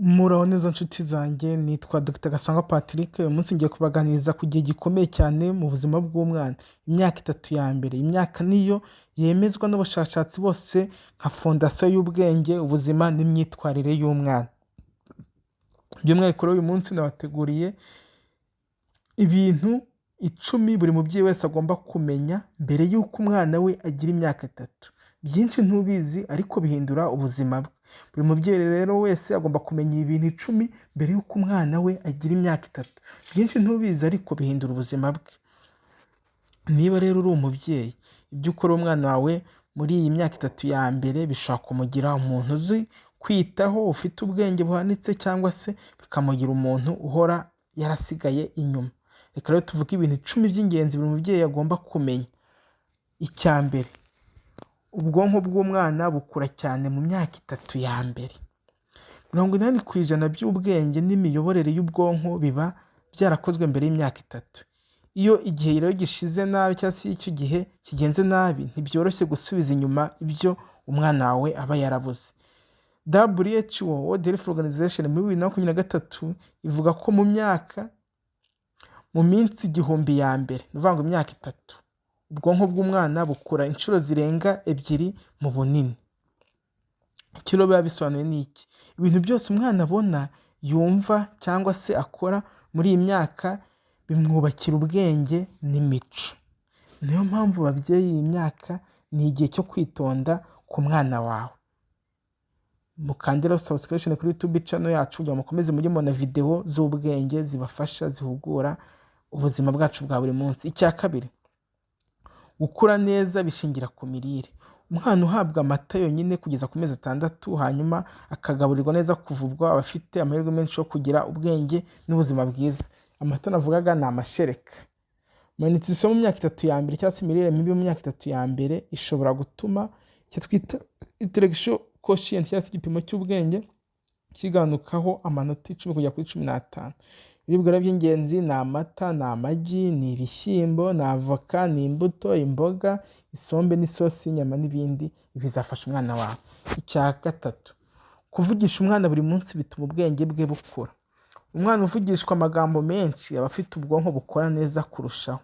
Muraho neza nshuti zanjye, nitwa Dr Gasangwa Patrick. Uyu munsi ngiye kubaganiriza ku gihe gikomeye cyane mu buzima bw'umwana, imyaka 3 ya mbere. Imyaka niyo yemezwa n'abashakashatsi bose nka fondasiyo y'ubwenge, ubuzima n'imyitwarire y'umwana. By'umwihariko rero uyu munsi nabateguriye ibintu 10 buri mubyeyi wese agomba kumenya mbere y'uko umwana we agira imyaka 3. Byinshi ntubizi ariko bihindura ubuzima bwe. Buri mubyeyi rero wese agomba kumenya ibintu 10 mbere y'uko umwana we agira imyaka 3. Byinshi ntubizi ariko bihindura ubuzima bwe. Niba rero uri umubyeyi, ibyo ukora umwana wawe muri iyi myaka 3 ya mbere bishobora kumugira umuntu uzi kwitaho, ufite ubwenge buhanitse, cyangwa se bikamugira umuntu uhora yarasigaye inyuma. Reka rero tuvuge ibintu 10 by'ingenzi buri mubyeyi agomba kumenya. Icya mbere, ubwonko bw'umwana bukura cyane mu myaka 3 ya mbere. 80% by'ubwenge n'imiyoborere y'ubwonko biba byarakozwe mbere y'imyaka 3. Iyo igihe rero gishize nabi cyangwa se icyo gihe kigenze nabi, ntibyoroshye gusubiza inyuma ibyo umwana wawe aba yarabuze. WHO, World Health Organization, muri 2023 ivuga ko mu minsi 1000 ya mbere, ni ukuvuga ngo imyaka 3, ubwonko bw'umwana bukura inshuro zirenga 2 mu bunini. Icyo rero biba bisobanuye ni iki? Ibintu byose umwana abona, yumva cyangwa se akora muri iyi myaka bimwubakira ubwenge n'imico. Niyo mpamvu babyeyi, iyi myaka ni igihe cyo kwitonda ku mwana wawe. Mukande rero subscription kuri YouTube channel yacu kugira ngo mukomeze mujye mubona video z'ubwenge zibafasha, zihugura ubuzima bwacu bwa buri munsi. Icya kabiri, gukura neza bishingira ku mirire. Umwana uhabwa amata yonyine kugeza ku mezi 6, hanyuma akagaburirwa neza kuva ubwo, aba afite amahirwe menshi yo kugira ubwenge n'ubuzima bwiza. Amata navugaga ni amashereka. Malnutrition mu myaka 3 ya mbere cyangwa se imirire mibi mu myaka 3 ya mbere ishobora gutuma icyo twita intellectual quotient cyangwa se igipimo cy'ubwenge kigabanukaho amanota 10 kugera kuri 15. Ibiribwa rero by'ingenzi ni amata, ni amagi, ni ibishyimbo, ni avoka, ni imbuto, imboga, isombe n'isosi y'inyama n'ibindi. Ibi bizafasha umwana wawe. Icya gatatu, kuvugisha umwana buri munsi bituma ubwenge bwe bukura. Umwana uvugishwa amagambo menshi aba afite ubwonko bukora neza kurushaho.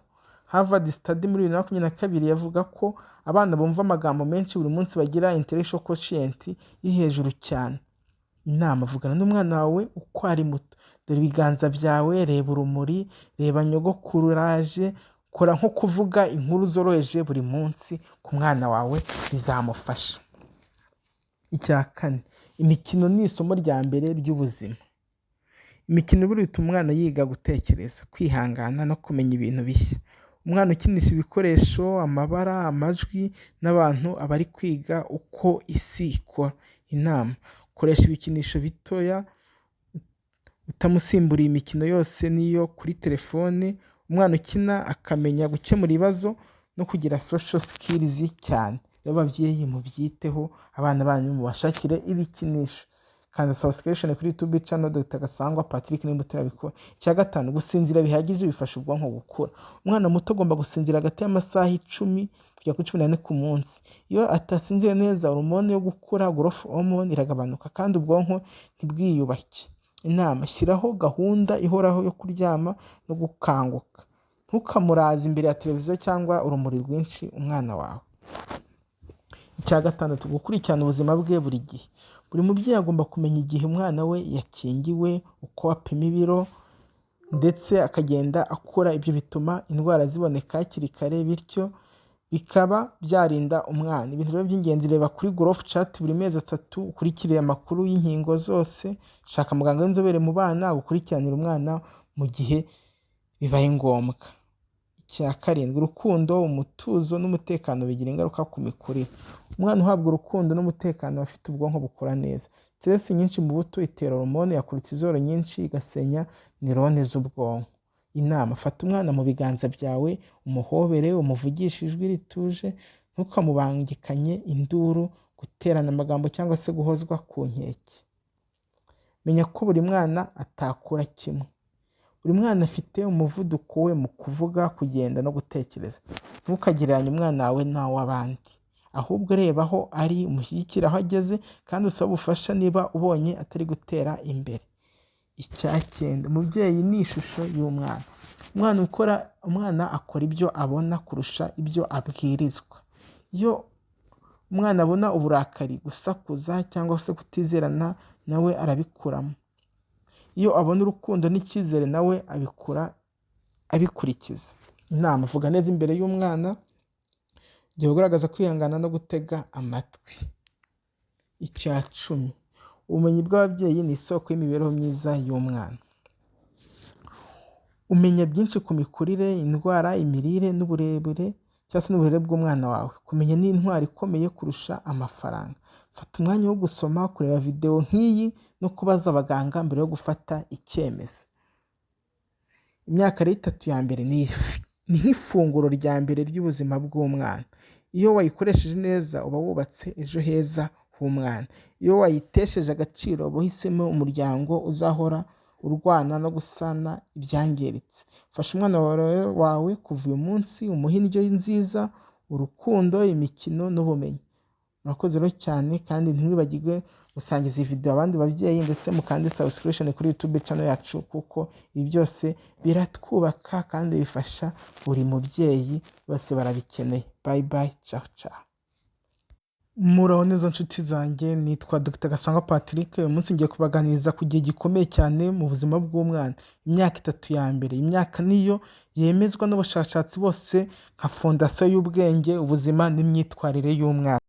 Harvard Study muri 2022 yavuga ko abana bumva amagambo menshi buri munsi bagira intellectual quotient iri hejuru cyane. Inama: vugana n'umwana wawe uko ari muto. Dore ibiganza byawe, reba urumuri, reba nyogokuru uraje, kora nko kuvuga inkuru zoroheje buri munsi ku mwana wawe, bizamufasha. Icya kane, imikino ni isomo rya mbere ry'ubuzima. Imikino buriya ituma umwana yiga gutekereza, kwihangana no kumenya ibintu bishya. Umwana ukinisha ibikoresho, amabara, amajwi n'abantu aba ari kwiga uko isi ikora. Inama: koresha ibikinisho bitoya utamusimburiye imikino yose n'iyo kuri telefone. Umwana ukina akamenya gukemura ibibazo no kugira social skills cyane. Rero ababyeyi, mubyiteho, abana banyu mubashakire ibikinisho. Kanda subscription kuri YouTube channel Dr Gasangwa Patrick nimba utarabikora. Icya gatanu, gusinzira bihagije bifasha ubwonko gukura. Umwana muto agomba gusinzira hagati y'amasaha 10 kugera kuri 14 ku munsi. Iyo atasinziriye neza, hormone yo gukura, growth hormone, iragabanuka kandi ubwonko ntibwiyubake. Inama: shyiraho gahunda ihoraho yo kuryama no gukanguka. Ntukamuraze imbere ya televiziyo cyangwa urumuri rwinshi umwana wawe. Icya gatandatu, gukurikirana ubuzima bwe buri gihe. Buri mubyeyi agomba kumenya igihe umwana we yakingiwe, uko apima ibiro ndetse akagenda akura. Ibyo bituma indwara ziboneka hakiri kare, bityo bikaba byarinda umwana. Ibintu rero by'ingenzi: reba kuri growth chart buri mezi 3, ukurikire amakuru y'inkingo zose, shaka muganga w'inzobere mu bana agukurikiranira umwana mu gihe bibaye ngombwa. Icya karindwi, urukundo, umutuzo n'umutekano bigira ingaruka ku mikurire. Umwana uhabwa urukundo n'umutekano aba afite ubwonko bukora neza. Stress nyinshi mu buto itera hormone ya cortisol nyinshi, igasenya neurone z'ubwonko. Inama: fata umwana mu biganza byawe, umuhobere, umuvugishe ijwi rituje, ntukamubangikanye induru, guterana amagambo cyangwa se guhozwa ku nkeke. Menya ko buri mwana atakura kimwe. Buri mwana afite umuvuduko we mu kuvuga, kugenda no gutekereza. Ntukagereranye umwana wawe n'uw'abandi. Ahubwo reba aho ari, umushyigikire aho ageze, kandi usabe ubufasha niba ubonye atari gutera imbere. Icya cyenda, umubyeyi ni ishusho y'umwana. Umwana akora ibyo abona kurusha ibyo abwirizwa. Iyo umwana abona uburakari, gusakuza cyangwa se kutizerana, nawe arabikuramo. Iyo abona urukundo n'icyizere, nawe abikura abikurikiza. Inama: vuga neza imbere y'umwana, jya ugaragaza kwihangana no gutega amatwi. Icya 10, ubumenyi bw'ababyeyi ni isoko y'imibereho myiza y'umwana. Umenya byinshi ku mikurire, indwara, imirire n'uburebure cyangwa se n'uburere bw'umwana wawe. Kumenya ni intwaro ikomeye kurusha amafaranga. Fata umwanya wo gusoma, kureba videwo nk'iyi no kubaza abaganga mbere yo gufata icyemezo. Imyaka rero 3 ya mbere ni nk'ifunguro rya mbere ry'ubuzima bw'umwana. Iyo wayikoresheje neza uba wubatse ejo heza h'umwana. Iyo wayitesheje agaciro uba uhisemo umuryango uzahora urwana no gusana ibyangiritse. Fasha umwana wawe kuva uyu munsi, umuhe indyo nziza, urukundo, imikino n'ubumenyi. Murakoze rero cyane, kandi ntimwibagirwe gusangiza iyi video abandi babyeyi, ndetse mukande subscription kuri YouTube channel yacu, kuko ibi byose biratwubaka kandi bifasha buri mubyeyi, bose barabikeneye. Bye bye, ciao ciao. Muraho neza nshuti zanjye, nitwa Dr Gasangwa Patrick. Uyu munsi ngiye kubaganiriza ku gihe gikomeye cyane mu buzima bw'umwana, imyaka 3 ya mbere. Imyaka niyo yemezwa n'ubushakashatsi bose nka fondasiyo y'ubwenge, ubuzima n'imyitwarire y'umwana.